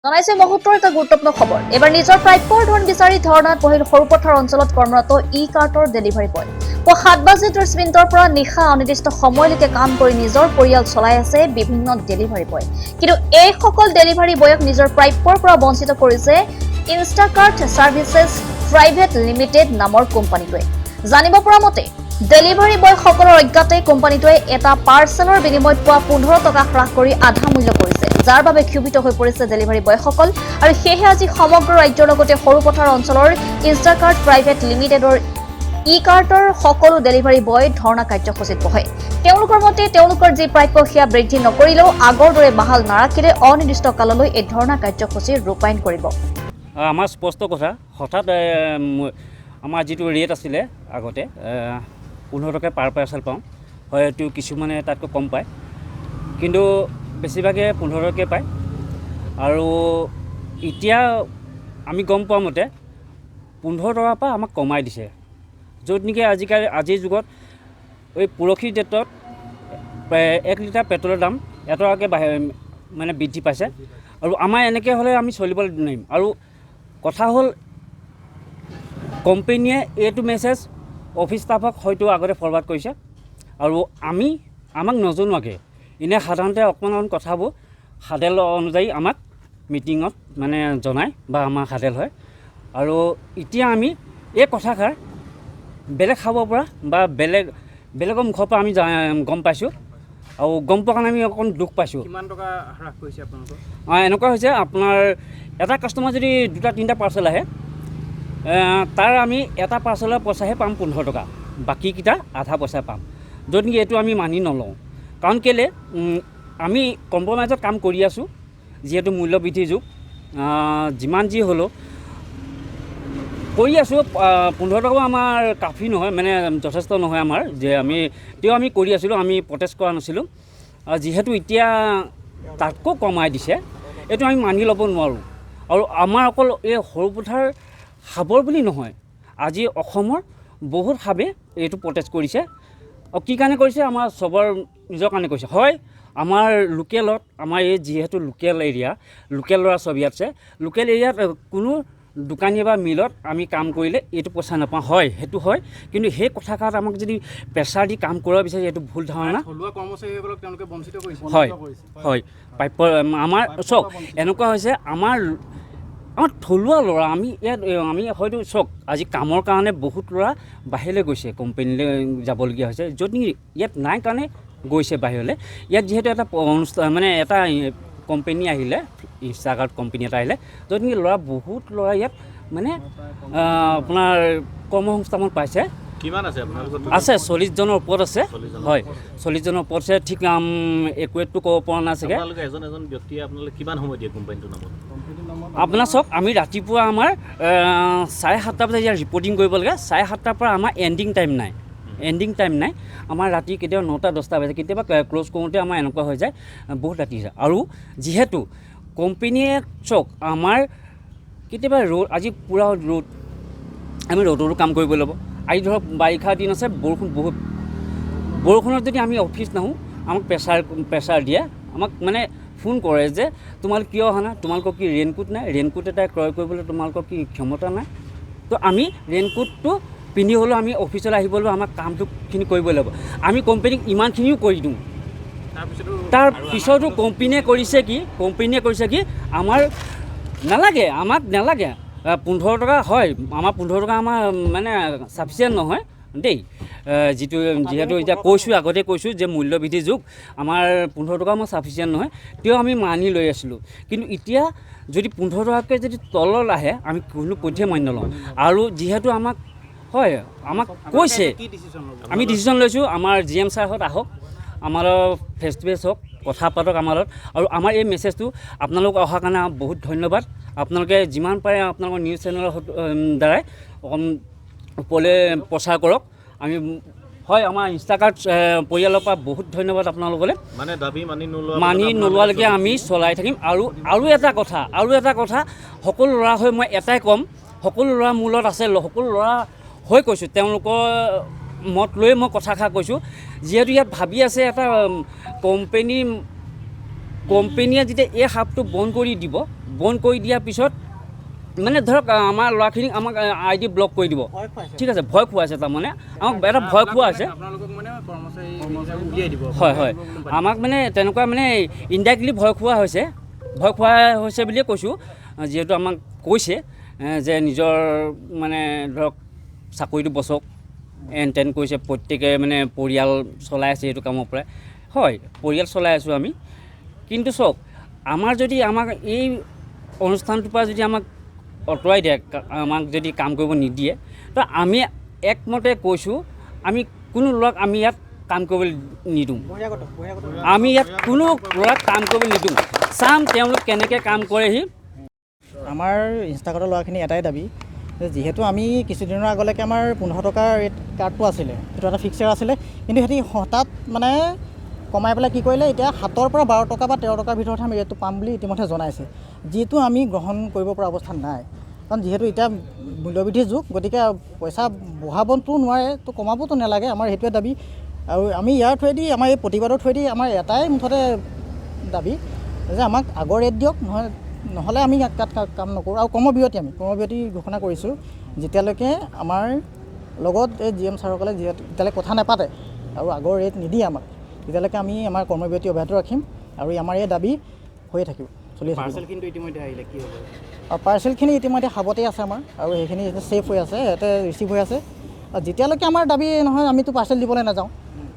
জনাইছে মুহূৰ্তৰ এটা গুৰুত্বপূৰ্ণ খবৰ। এইবাৰ নিজৰ প্ৰাপ্যৰ ধন বিচাৰি ধৰ্ণাত বহিল সৰুপথাৰ অঞ্চলত কৰ্মৰত ই কাৰ্টৰ ডেলিভাৰী বয়। পুৱা 7 বাজি 30 মিনিটৰ পৰা নিশা অনিৰ্দিষ্ট সময়লৈকে কাম কৰি নিজৰ পৰিয়াল চলাই আছে বিভিন্ন ডেলিভাৰী বয়। কিন্তু এইসকল ডেলিভাৰী বয়ক নিজৰ প্ৰাপ্যৰ পৰা বঞ্চিত কৰিছে ইনষ্টাকাৰ্ট ছাৰ্ভিচেছ প্ৰাইভেট লিমিটেড নামৰ কোম্পানীটোৱে। জানিব পৰা মতে, ডেলিভাৰী বয়সকলৰ অজ্ঞাতে কোম্পানীটোৱে এটা পাৰ্চেলৰ বিনিময়ত পোৱা 15 টকা হ্ৰাস কৰি আধা মূল্য কৰিছে, যাৰ বাবে ক্ষোভিত হৈ পৰিছে ডেলিভাৰী বয়সকল। আৰু সেয়েহে আজি সমগ্ৰ ৰাজ্যৰ লগতে সৰুপথাৰ অঞ্চলৰ ইনষ্টাকাৰ্ট প্ৰাইভেট লিমিটেডৰ ই কাৰ্টৰ সকলো ডেলিভাৰী বয় ধৰ্ণা কাৰ্যসূচীত বহে। তেওঁলোকৰ মতে, তেওঁলোকৰ যি প্ৰাপ্য সেয়া বৃদ্ধি নকৰিলেও আগৰ দৰে বাহাল নাৰাখিলে অনিৰ্দিষ্ট কাললৈ এই ধৰ্ণা কাৰ্যসূচী ৰূপায়ণ কৰিব। আমাৰ স্পষ্ট কথা, হঠাৎ আমাৰ যিটো ৰেট আছিলে আগতে 15 টকা পাৰ পাৰ্চেল পাওঁ, হয়তো কিছুমানে তাতকৈ কম পায়, কিন্তু বেছিভাগে 15 টকাকৈ পায়। আৰু এতিয়া আমি গম পোৱা মতে 15 টকাৰ পৰা আমাক কমাই দিছে, য'ত নেকি আজিকালি আজিৰ যুগত এই পৰহি ডেটত 1 লিটাৰ পেট্ৰলৰ দাম 1 টকাকৈ বাঢ়ে, মানে বৃদ্ধি পাইছে। আৰু আমাৰ এনেকৈ হ'লে আমি চলিব নোৱাৰিম। আৰু কথা হ'ল, কোম্পেনীয়ে এইটো মেছেজ অফিচ ষ্টাফক হয়তো আগতে ফৰৱাৰ্ড কৰিছে আৰু আমাক নজনোৱাকৈ এনেই সাধাৰণতে অকণমান অকণ কথাবোৰ হাডেল অনুযায়ী আমাক মিটিঙত মানে জনায় বা আমাৰ হাডেল হয়। আৰু এতিয়া আমি এই কথাষাৰ বেলেগ খাবৰ পৰা বা বেলেগৰ মুখৰ পৰা আমি গম পাইছোঁ আৰু গম পোৱাৰ কাৰণে আমি অকণ দুখ পাইছোঁ। কিমান টকা হ্ৰাস কৰিছে আপোনালোকৰ? এনেকুৱা হৈছে, আপোনাৰ এটা কাষ্টমাৰ যদি দুটা তিনিটা পাৰ্চেল আহে, তাৰ আমি এটা পাৰ্চেলৰ পইচাহে পাম 15 টকা, বাকীকেইটা আধা পইচা পাম, য'ত নেকি এইটো আমি মানি নলওঁ। কাৰণ কেলৈ, আমি কম্প্ৰমাইজত কাম কৰি আছোঁ, যিহেতু মূল্য বৃদ্ধিৰ যুগ, যিমান যি হ'লেও কৰি আছোঁ। 15 টকাও আমাৰ কাফি নহয়, মানে যথেষ্ট নহয় আমাৰ যে আমি তেওঁ আমি কৰি আছিলোঁ, আমি প্ৰটেষ্ট কৰা নাছিলোঁ। আৰু যিহেতু এতিয়া তাতকৈ কমাই দিছে, এইটো আমি মানি ল'ব নোৱাৰোঁ। আৰু আমাৰ অকল এই সৰুপথাৰ হাবৰ বুলি নহয়, আজি অসমৰ বহুত হাবে এইটো প্ৰটেষ্ট কৰিছে। আৰু কি কাৰণে কৰিছে? আমাৰ চবৰ নিজৰ কাৰণে কৰিছে। হয়, আমাৰ লোকেলত, আমাৰ এই যিহেতু লোকেল এৰিয়া, লোকেল ল'ৰা চব ইয়াত আছে, লোকেল এৰিয়াত কোনো দোকানী বা মিলত আমি কাম কৰিলে এইটো পইচা নাপাওঁ, হয়, সেইটো হয়। কিন্তু সেই কথাষাৰত আমাক যদি প্ৰেছাৰ দি কাম কৰিব বিচাৰে, এইটো ভুল ধাৰণা। থলুৱা কৰ্মচাৰীসকলক তেওঁলোকে বঞ্চিত কৰিছে। হয়, প্ৰাপ্য আমাৰ চাওক, এনেকুৱা হৈছে, আমাৰ আমাৰ থলুৱা ল'ৰা আমি ইয়াত আমি হয়তো চাওক, আজি কামৰ কাৰণে বহুত ল'ৰা বাহিৰলৈ গৈছে, কোম্পেনীলৈ যাবলগীয়া হৈছে, য'ত নেকি ইয়াত নাই কাৰণে গৈছে বাহিৰলৈ। ইয়াত যিহেতু এটা অনুষ্ঠান, মানে এটা কোম্পেনী আহিলে, ইনষ্টাকাৰ্ট কোম্পেনী এটা আহিলে, য'ত নেকি ল'ৰা বহুত ল'ৰা ইয়াত মানে আপোনাৰ কৰ্মসংস্থাপন পাইছে। কিমান আছে আপোনালোকৰ? আছে, 40 জনৰ ওপৰত আছে। 40 জনৰ। হয়, 40 জনৰ ওপৰত আছে। ঠিক একুৰেটটো ক'ব পৰা নাই চাগে। আপোনালোকে এজন এজন ব্যক্তিয়ে আপোনালোকে কিমান সময় দিয়ে কোম্পানীটোৰ নামত? আপোনাৰ চাওক, আমি ৰাতিপুৱা আমাৰ 7:30 বজাত ইয়াত ৰিপৰ্টিং কৰিব লাগে। 7:30ৰ পৰা আমাৰ এণ্ডিং টাইম নাই, এণ্ডিং টাইম নাই। আমাৰ ৰাতি কেতিয়াবা 9টা 10টা বাজে, কেতিয়াবা ক্ল'জ কৰোঁতে আমাৰ এনেকুৱা হৈ যায়, বহুত ৰাতি যায়। আৰু যিহেতু কোম্পেনীয়ে চাওক, আমাৰ কেতিয়াবা ৰ'দ, আজি পূৰা ৰ'দ, আমি ৰ'দতো কাম কৰিব লাগিব। আজি ধৰক বাৰিষা দিন আছে, বৰষুণ বহুত, বৰষুণত যদি আমি অফিচ নাহোঁ, আমাক প্ৰেছাৰ প্ৰেছাৰ দিয়ে, আমাক মানে ফোন কৰে যে তোমালোক কিয় অহা নাই, তোমালোকৰ কি ৰেইনকোট নাই, ৰেইনকোট এটা ক্ৰয় কৰিবলৈ তোমালোকৰ কি ক্ষমতা নাই? তো আমি ৰেইনকোটটো পিন্ধি হ'লেও আমি অফিচলৈ আহিব লাগিব, আমাক কামটোখিনি কৰিব লাগিব। আমি কোম্পেনীক ইমানখিনিও কৰি দিওঁ। তাৰপিছতো তাৰ পিছতো কোম্পেনীয়ে কৰিছে কি? কোম্পেনীয়ে কৰিছে কি, আমাৰ নালাগে, আমাক নালাগে 15 টকা। হয়, আমাৰ 15 টকা আমাৰ মানে চাফিচিয়েণ্ট নহয় দেই। যিটো যিহেতু এতিয়া কৈছোঁ, আগতে কৈছোঁ যে মূল্য বৃদ্ধিৰ যুগ, আমাৰ 15 টকা আমাৰ চাফিচিয়েণ্ট নহয়, তেওঁ আমি মানি লৈ আছিলোঁ। কিন্তু এতিয়া যদি 15 টকাকৈ যদি তলত আহে, আমি কোনো পধ্যেই মানি নলওঁ। আৰু যিহেতু আমাক, হয়, আমাক কৈছে কি ডিচিশ্যন ল'ব? আমি ডিচিশ্যন লৈছোঁ, আমাৰ জি এম ছাৰহঁত আহক, আমাৰ ফেচ টু ফেচ হওক, কথা পাতক আমাৰ লগত। আৰু আমাৰ এই মেছেজটো আপোনালোক অহাৰ কাৰণে বহুত ধন্যবাদ। আপোনালোকে যিমান পাৰে আপোনালোকৰ নিউজ চেনেলৰ দ্বাৰাই অকণ ওপৰলৈ প্ৰচাৰ কৰক। আমি, হয়, আমাৰ ইনষ্টাকাৰ্ট পৰিয়ালৰ পৰা বহুত ধন্যবাদ আপোনালোকলৈ। মানে দাবী মানি নোলোৱা মানি নোলোৱালৈকে আমি চলাই থাকিম। আৰু এটা কথা, সকলো ল'ৰা হৈ মই এটাই ক'ম, সকলো ল'ৰা মোৰ লগত আছে, সকলো ল'ৰা হৈ কৈছোঁ, তেওঁলোকৰ মত লৈয়ে মই কথাষাৰ কৈছোঁ। যিহেতু ইয়াত ভাবি আছে এটা কোম্পেনী কোম্পেনীয়ে যেতিয়া এই হাবটো বন্ধ কৰি দিব, বন্ধ কৰি দিয়াৰ পিছত মানে ধৰক আমাৰ ল'ৰাখিনিক আমাক আই ডি ব্লক কৰি দিব। ঠিক আছে, ভয় খুৱাইছে, তাৰমানে আমাক এটা ভয় খোৱা আছে। আপোনালোকক মানে কৰ্মচাৰী উলিয়াই দিব? হয়, আমাক মানে তেনেকুৱা মানে ইনডাইৰেক্টলি ভয় খোৱা হৈছে, ভয় খোৱা হৈছে বুলিয়ে কৈছোঁ। যিহেতু আমাক কৈছে যে নিজৰ মানে ধৰক চাকৰিটো বচাওক, এন তেন কৰিছে, প্ৰত্যেকে মানে পৰিয়াল চলাই আছে এইটো কামৰ পৰাই। হয়, পৰিয়াল চলাই আছোঁ আমি, কিন্তু চাওক, আমাৰ যদি আমাক এই অনুষ্ঠানটোৰ পৰা যদি আমাক আঁতৰাই দিয়ে, আমাক যদি কাম কৰিব নিদিয়ে, তো আমি একমতে কৈছোঁ, আমি কোনো ল'ৰাক আমি ইয়াত কাম কৰিবলৈ নিদিওঁ। আমি ইয়াত কোনো ল'ৰাক কাম কৰিবলৈ নিদিওঁ। চাম তেওঁলোক কেনেকৈ কাম কৰেহি। আমাৰ ইনষ্টাকাৰ্টৰ ল'ৰাখিনি এটাই দাবী যে যিহেতু আমি কিছুদিনৰ আগলৈকে আমাৰ 15 টকাৰ ৰেট কাৰ্ডটো আছিলে, সেইটো এটা ফিক্সাৰ আছিলে, কিন্তু সিহঁতি হঠাৎ মানে কমাই পেলাই কি কৰিলে, এতিয়া 7ৰ পৰা 12 টকা বা 13 টকাৰ ভিতৰত আমি ৰেটটো পাম বুলি ইতিমধ্যে জনাইছে, যিটো আমি গ্ৰহণ কৰিব পৰা অৱস্থাত নাই। কাৰণ যিহেতু এতিয়া মূল্যবৃদ্ধিৰ যুগ, গতিকে পইচা বঢ়াবতো নোৱাৰে, তো কমাবতো নালাগে। আমাৰ সেইটোৱে দাবী। আৰু আমি ইয়াৰ থ্ৰুৱেদি, আমাৰ এই প্ৰতিবাদৰ থ্ৰুৱেদি আমাৰ এটাই মুঠতে দাবী যে আমাক আগৰ ৰেট দিয়ক, নহয় নহ'লে আমি ইয়াত তাত কাম নকৰোঁ। আৰু কৰ্মবিৰতি, আমি কৰ্মবিৰতি ঘোষণা কৰিছোঁ। যেতিয়ালৈকে আমাৰ লগত এই জি এম ছাৰসকলে যিহেতু এতিয়ালৈকে কথা নাপাতে আৰু আগৰ ৰেট নিদিয়ে আমাক, তেতিয়ালৈকে আমি আমাৰ কৰ্মবিৰতি অব্যাহত ৰাখিম আৰু আমাৰ এই দাবী হৈয়ে থাকিব, চলিয়ে থাকিব। পাৰ্চেল কিন্তু ইতিমধ্যে আহিলে, কি হ'ব? আৰু পাৰ্চেলখিনি ইতিমধ্যে হাবতেই আছে আমাৰ আৰু সেইখিনি ছেফ হৈ আছে, ইয়াতে ৰিচিভ হৈ আছে। আৰু যেতিয়ালৈকে আমাৰ দাবী নহয়, আমিতো পাৰ্চেল দিবলৈ নাযাওঁ।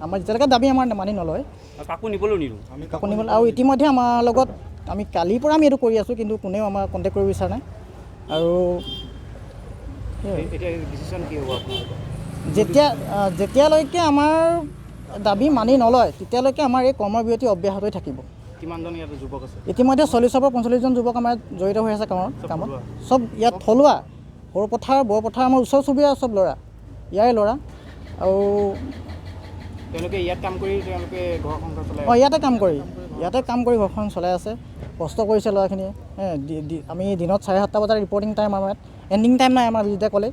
আমাৰ যেতিয়ালৈকে দাবী আমাৰ মানি নলয়, আৰু কাকো নিবলৈও নিদিওঁ। কাকো নিবলৈ। আৰু ইতিমধ্যে আমাৰ লগত আমি কালিৰ পৰা আমি এইটো কৰি আছোঁ, কিন্তু কোনেও আমাৰ কণ্টেক্ট কৰিব বিচৰা নাই। আৰু সেয়াই। এতিয়া ডিচিশ্যন কি হ'ব আপোনালোকৰ? যেতিয়ালৈকে আমাৰ দাবী মানি নলয়, তেতিয়ালৈকে আমাৰ এই কৰ্মবিৰতি অব্যাহত হৈ থাকিব। কিমানজন ইয়াত যুৱক আছে? ইতিমধ্যে 40ৰ পৰা 45জন যুৱক আমাৰ ইয়াত জড়িত হৈ আছে কামত। চব কামত থলুৱা? চব ইয়াত থলুৱা, সৰুপথাৰ, বৰপথাৰ, আমাৰ ওচৰ চুবুৰীয়া চব ল'ৰা, ইয়াৰে ল'ৰা আৰু তেওঁলোকে ইয়াত কাম কৰি তেওঁলোকে ঘৰ সংসাৰ চলাই? অঁ, ইয়াতে কাম কৰি ঘৰখন চলাই আছে। কষ্ট কৰিছে ল'ৰাখিনিয়ে। আমি দিনত 7:30 বজাত ৰিপৰ্টিং টাইম আমাৰ ইয়াত, এণ্ডিং টাইম নাই আমাৰ, যেতিয়া ক'লে